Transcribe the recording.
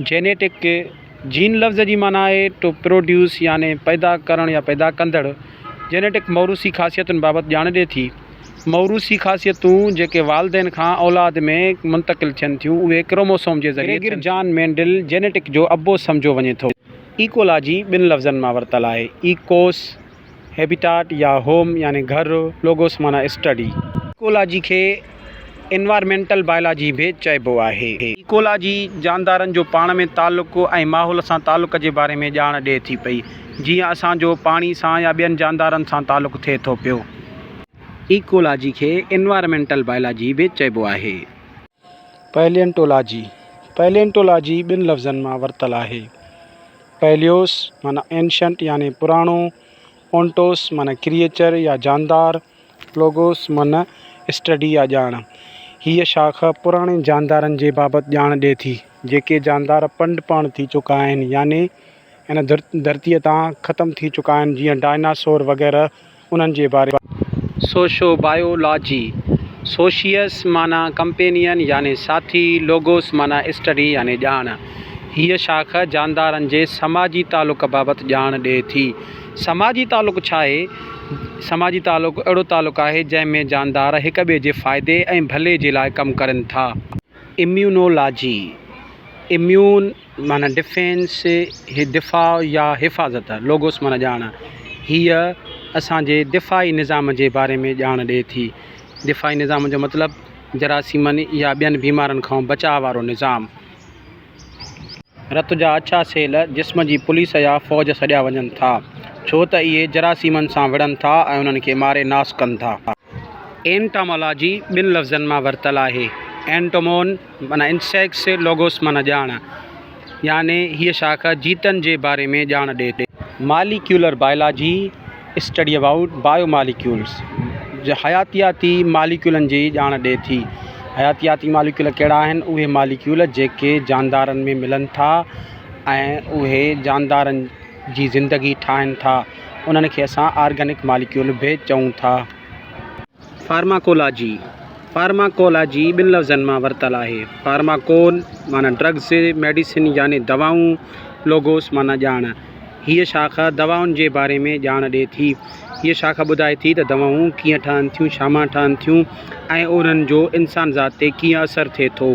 Genetic, جين لفظ جي معنيٰ آهي ٽو پروڊيوس يعني پيدا ڪرڻ يا پيدا ڪندڙ. جينيٽڪ موروثي خاصيتن بابت ڄاڻ ڏئي ٿي. موروثي خاصيتون جيڪي والدين کان اولاد ۾ منتقل ٿين ٿيون اهي ڪروموسوم جي ذريعي ٿين ٿيون. گريگر جان مينڊل جينيٽڪ جو ابو سمجهيو وڃي ٿو. ايڪولاجي ٻن لفظن مان ورتل آهي، ايڪوس، هيبيٽاٽ يا هوم يعني گهر، لوگوس معنيٰ اسٽڊي. ايڪولاجي کي انوائرمينٽل بائلاجي به چئبو آهي. ايڪولاجي جاندارن جو پاڻ ۾ تعلق ۽ ماحول سان تعلق جي باري ۾ ڄاڻ ڏئي ٿي پئي، جيئن اسان جو پاڻي سان يا ٻين جاندارن سان تعلق ٿئي ٿو پيو. ايڪولاجي کي انوائرمينٽل بائلاجي به چئبو آهي. پيلينٽولاجي، Paleontology، ٻن لفظن مان ورتل آهي. پيليوس معنيٰ اينشنٽ يعني پراڻو، اونٽوس معنيٰ ڪريئچر يا جاندار، لوگوس معنيٰ اسٽڊي يا ڄاڻ. هيء شاخ پراڻي جاندارن جي بابت ڄاڻ ڏئي ٿي، جيڪي جاندار پنڊ پاڻ ٿي چڪا آهن يعني هن ڌرتيء تان ختم ٿي چڪا آهن جيئن ڊائناسور وغيره انهن جي باري. سوشو بايولاجي، سوشيس معنيٰ ڪمپينين يعني ساٿي، لوگوس معنيٰ اسٽڊي يعني ڄاڻ. هيء شاخ جاندارن جي سماجي تعلق بابت ڄاڻ ڏئي ٿي. سماجي تعلق ڇا آهي؟ سماجي تعلق اهڙو تعلق آهي جنهن ۾ جاندار هڪ ٻئي جي فائدي ۽ ڀلي جي لاء ڪم ڪرين ٿا. اميونولاجي، اميون معنيٰ ڊفينس، دفاع يا حفاظت، لوگوس معنيٰ ڄاڻ. هيء اسان جي دفاعي نظام جي باري ۾ ڄاڻ ڏئي ٿي. دفاعي نظام جو مطلب جراثيمن يا ٻين بيمارين کان بچاء وارو نظام. رت جا اڇا سيل جسم جي پوليس يا فوج سڏيا وڃن ٿا، ڇو ته اهي جراثيمن سان وڙهن ٿا ۽ انهن کي ماري ناس ڪن ٿا. اينٽامالاجي ٻن لفظن مان ورتل آهي، اينٽومون معنيٰ انسيڪٽس، لوگوس معنيٰ ڄاڻ. يعني هيء شاخ جيتن جي باري ۾ ڄاڻ ڏئي ٿي. Molecular biology, Study about biomolecules، حياتياتي ماليڪيولن جي ڄاڻ ڏئي ٿي. حياتياتي ماليڪيول ڪهڙا آهن؟ اهي ماليڪيول جيڪي جاندارن ۾ ملن ٿا ۽ اهي جاندارن جي زندگي ٺاهن ٿا، انهن کي اسان آرگنڪ ماليڪيول به چئون ٿا. فارماڪولاجي، Pharmacology، ٻن لفظن مان ورتل آهي. فارماڪون معنيٰ ڊرگز، ميڊيسن يعني دوائون، لوگوس معنيٰ ڄاڻ. هيء شاخ دوائن جي باري ۾ ڄاڻ ڏئي ٿي. هيء شاخ ٻڌائي ٿي ته دوائون ڪيئن ٺهن ٿيون، ڇا مان ٺهن ٿيون ۽ انهن جو انسان ذات تي ڪيئن اثر ٿئي ٿو.